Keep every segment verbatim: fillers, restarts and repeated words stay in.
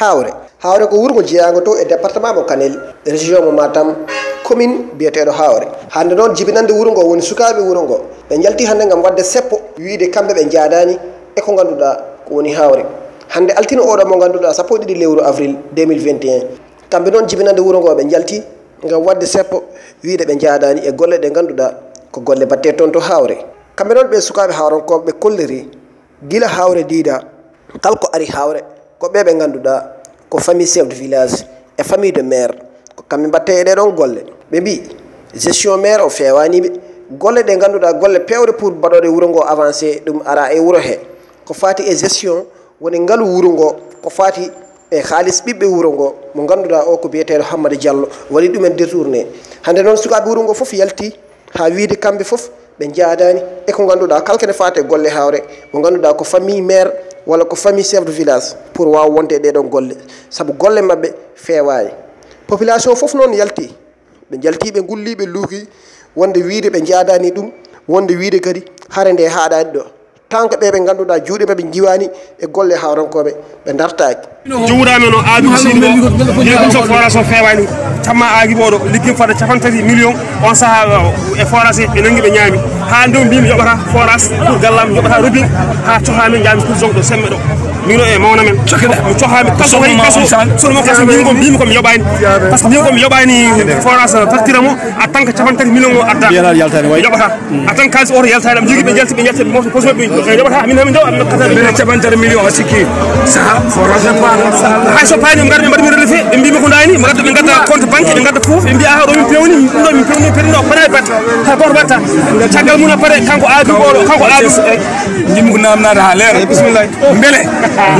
Hawre. Hawre ko wuro ngo jeyaango to e département mo Kanel, région mo Matam, commune biyeteeɗo Hawre. Hannde noon, jibinannde wuro ngo woni sukaaɓe wuro ngo. Ɓe njalti hannde ngam waɗde seppo, wiyde kamɓe ɓe njaadaani e ko ngannduɗaa ko woni Hawre. Hannde altine oɗo mo ngannduɗaa, sappo e ɗiɗi lewru avril deux mille vingt et un. Kamɓe noon, jibinannde wuro ngo ɓe njalti ngam waɗde seppo, wiyde ɓe njaadaani e golle ɗe ngannduɗaa ko golle baɗteeɗe toon to Hawre. Kamɓe noon, ɓe sukaaɓe hawrankooɓe, ɓe kolliri gila Hawre diida, kala ko ari Hawre, ko ɓe ɓe ngannduɗaa ko famille chef de village e famille de maire, ko kamɓe mbaɗte e ɗee ɗoon golle. Ɓe mbii, gestion maire o feewaani ɓe. Golle ɗe ngannduɗaa golle peewɗe pour mbaɗooɗe wuro ngo avancé, ɗum ara e wuro he. Ko faati e gestion, woni ngalu wuro ngo, ko faati e haalis ɓiɓɓe wuro ngo, mo ngannduɗaa o ko biyeteeɗo Hammada Diallo, waɗi ɗumen détourné. Hannde noon, sukaaɓe wuro ngo fof yalti haa wiyde kamɓe fof ɓe njaadaani e ko ngannduɗaa kala kene faati e golle Hawre, mo ngannduɗaa ko famille maire walla ko famille chef de village, pour waawa wonde e ɗee ɗoon golle, sabu golle maɓɓe feewaani. Population fof noon yalti, ɓe njalti, ɓe ngulli, ɓe luuki, wonde wiyde ɓe njaadaani ɗum, wonde wiyde kadi hare nde haaɗaani ɗo. Tan ko ɓe ɓe ngannduɗaa juuɗe maɓɓe njiwaani e golle hawrankooɓe, ɓe dartaaki. Jowuɗaa men o Aadou Sidi o, yeru ɗum so forage o feewaani, camma Aagi Booɗo, liggii fada capanɗe tati million, on sahaa, o, e forage ɓe nanngi ɓe ñaami. Haa nde mbimi yoɓata forage pour gallam, yoɓata robinet, haa cohaa min njaami pour zone ɗo semme ɗo. Min ɗo e mawna men. Mi cohaa mi kaso, wayi kaso, sono mo kaso, mbimi ko, mbimi ko mi yoɓaani. Par ce que mbimi ko mi yoɓaani forage facture mo, a tan ko capanɗe tati million o adda. Mbiyanaa yaltaani wayi. Yoɓata. A tan kaalis oto yaltaani, am jogii ɓe njalti, ɓe njalti, ɓe mofta poche maɓɓe, ɓe yoɓata, min hamin jaw, am nokkata ɗum. Ɓe capanɗe tati million a sikki. Saha, forage paano, saha. Hay so paani, ɓe ngadda, ɓe mbaɗa min relevé, ɓe mbii mi ko ndaani, ɓe ngadda, ɓe ngadda compte banque, ɓe ngadda fof, ɓe mbii, "Aha, ɗo min pewni, ɗum ɗo min pewni, pewni ɗo, paɗa e batte, hay gooto watta." Caggal mum a paɗa, kanko Aadou Booɗo, kanko Aadou. Ndimgu naamnaade haa leera. Bismillah. Mbele,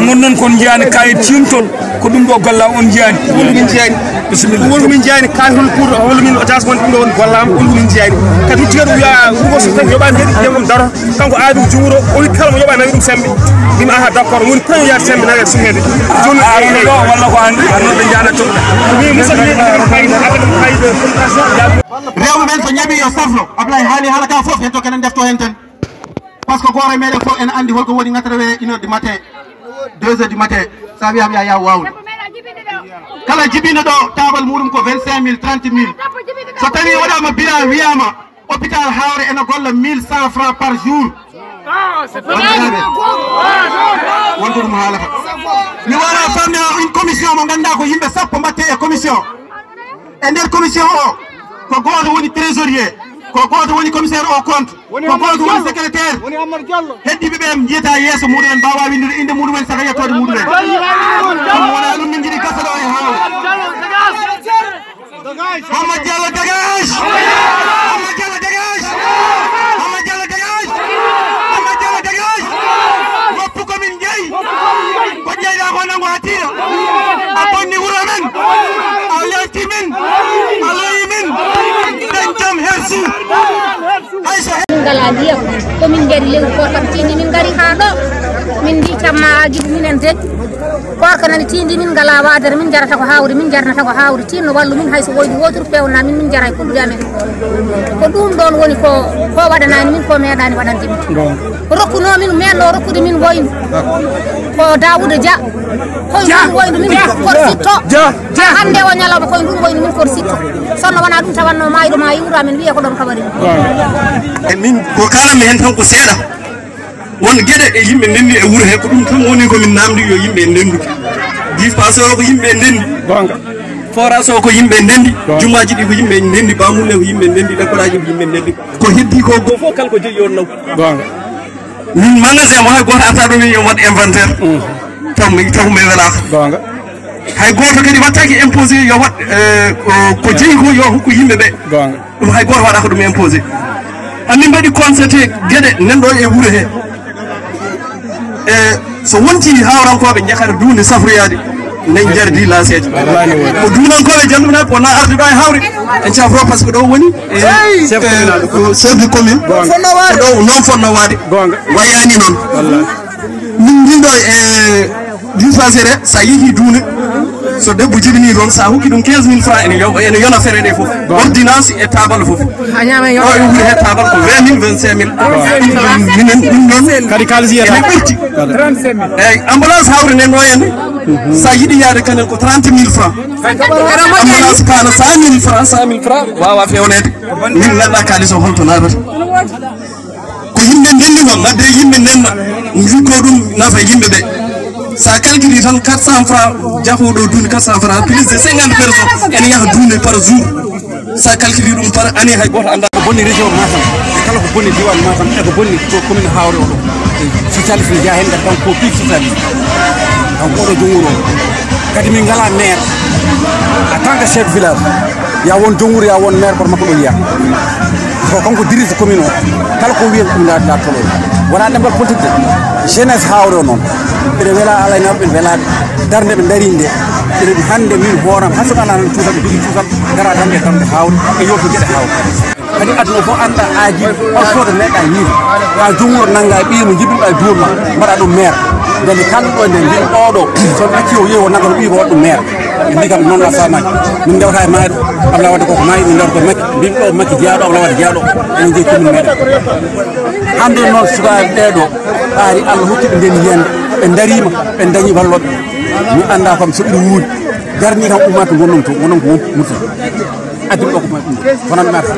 ngon noon kon njiyaani kayit ciimtol. Ko ɗum ɗo golla on njiyaani? Wonko min njiyaani? Bisimilla. Wonko min njiyaani? Kaay hol pour, hol min otage won ɗum ɗo woni golla am, wonko min njiyaani? Kadi hecci kadi wiya, Hugo so tawi yoɓaani kadi, ƴeewon daro. Kanko Aadou Juuro, o wi kala mo yoɓaani nawi ɗum sembe. Mbimi, aha, d'accord, woni premier yaade sembe nawi e suheede. Jooni a, a, ɗo, walla ko an, an noon ɓe njaana to. Wi, Moussa, mi kayit, aɓe ɗum kayit. Rewɓe men so ñaɓi yo safno, Ablaye haali haala ka fof, hen to kenen defto hen tan. Par ce que gooto e meɗen fof ene anndi holko woni quatre-vingt et une heures du matin, deux heures du matin, sa wiyama ya yaw wawde. Kala jibino ɗo, taabal muɗum ko vingt-cinq mille, trente mille. So tawi waɗama bilan, wiyama hôpital Hawre ene golla mille cent francs par jour. Wonɓe rewɓe, wonko ɗum haalata. Mi wawa famde une commission mo ganduɗa ko yimɓe sappo mbatte e commission. E nder commission o, ko gooto woni trésorier, ko gooto woni commissaire au compte, ko gooto woni secrétaire. Heddiiɓe ɓe njiyata yeeso muɗumen, mbawa windude inde muɗumen, saka yettoode muɗumen. Ɗum wona ɗum min jiɗi gasa ɗo e Hawre. Mamadou Diallo dégage! Mamadou Diallo dégage! Mamadou Diallo dégage! Mamadou Diallo dégage! Woppu ko min jeyi! Ko jeyɗa ko nangu ha tiiɗa. A bonni wuro men. A lelti min. A loyi min. Dañ jam hersu. Hay so he- Min ngala ndiyam. Ko min ngari lewru ko tan tindi min ngari ha ɗo. Min ndi camma aji minen de. Korka nani tindi min ngala wadere min jarata ko hawri min jarnata ko hawri tinno wallu min hay so woydu woturu pewna min min jaray kullude amen. Ko ɗum ɗon woni ko, ko waɗanani min ko meeɗani waɗande min. Rokkuno min, men ɗo rokkude min woynu. Ko Daouda Dia. Koye ɗum woynu min korsitto. Hannde o ñalawma koye ɗum woynu min korsitto. Sonno wona ɗum tawanno mayɗo ma yiwra men wiye ko ɗon kabari. E min ko kalanmi hen tan ko seeɗa. Won geɗe e yimɓe ndenndi e wuro he, ko ɗum tan woni ko min namdi yo yimɓe ndendu. Bi passé o ko yimɓe ndenndi. Gonga. Forage o ko yimɓe ndenndi. Gonga. Jumaaji ɗi ko yimɓe ndenndi. Bamulle ko yimɓe ndenndi. Ɗakkoraaji ko yimɓe ndenndi. Ko heddi ko go fof kala ko jeyi yo naw. Gonga. Min magasin mo hay gooto arta ɗo min yo waɗ inventaire. Mm. Taw mi, taw mi welaaka. Gonga. Hay gooto kadi wattaki imposé yo waɗ, eh, ko, ko jeyi ko yo hokku yimɓe ɓe. Gonga. Ɗum hay gooto waɗaka ɗum imposé. Amin mbaɗi constaté geɗe nanɗo e wuro he. E so wonti hawrankooɓe jakata duunde safroyaade, nen jardi laaseeje. Ko duunankooɓe jannduɓe ko na arde ɗo e hawre. En cafro par ce que ɗo woni, e, chef, e, communal, ko chef de commune. Gonga. Ko ɗo non fonno waade. Gonga. Wayani noon. Wallahi. Min njiɗo e dispensére, sa yeehi duunde, so debbo jibini toon, sa hokki ɗum quinze mille francs, ene yo-, ene yona fere ɗe fof. Gonga. Ordonnance e taabal fof. A ñaama yo- Ɗo e wuro he taabal ko vingt mille, vingt-cinq mille. Gonga. Ɗum ɗon minen, ɗum ɗon kadi kaalis yiyata. Ene ɓurti. Kadi. Eyyi, ambulance hawre nden ɗo henne. Sa yiɗi yaade Kanel ko trente mille francs. Ambulance paana cent mille francs, cent mille francs wawa fewneede. Min ngannda kaalis o holto naatata. Ko yimɓe ndenndi noon, ladde yimɓe ndenna, jikko ɗum nafa yimɓe ɓe. Sa calcule tan quatre cents francs, jahoɗo duuni quatre cents francs, plus de cinquante personnes ene yaha duuni par jour. Sa calcule ɗum par année, hay goto annda. Ko bonni région Matam, e kala ko bonni diwan Matam, e ko bonni ko commune Hawre oɗo. Socialiste ne jeeya heen, ngar tan ko pic socialiste. Donc oɗo joom wuro o. Kadi min ngala maire. En tant que chef village, ya won joom wuro, ya won maire, koto makko ɗo yiya. Ko kanko dirige commune o. Kala ko wiyen ɗum nda nda tolo. Wona ɗemngal politique de. Jeunesse Hawre o noon. Ɓeɗe wela Alaynaɓe, ɓeɗe wela darnde ɓe darinde. Ɓeɗe hannde min hooram, hay so ala nan cuusal, ɓe jogi cuusal, ngara darnde darnde Hawre, ɓe yewto geɗe Hawre. Kadi aduna fof annda aji, hol sodo meɗa yiide. Ka joom wuro nannga e ɓiye mo jibinɗo e duur ma, mbaɗa ɗum maire. Nde kalɗo nde, mbin oɗo, so acci o yehi o nannga ɓiye ko waɗa ɗum maire. Ɓe mbi kam noon la famaji. Min ndewta e maayo, Ablaye Wade koko maayi, min ndewta ko Makki. Mbin ɗo Makki jeyaɗo, Ablaye Wade jeyaɗo, enen jeeyi commune meɗen. Hannde noon sukaaɓe ɓeeɗo, ɓaari Allah hokki ɓe nden yiyannde, ɓe dariima, ɓe dañi walloɓe. Mi annda kam so ɓe wuuri, darni kam ummato gonɗon to, gonɗon ko won Murtala. Addi ɗo ko ɗum, kono mi arta.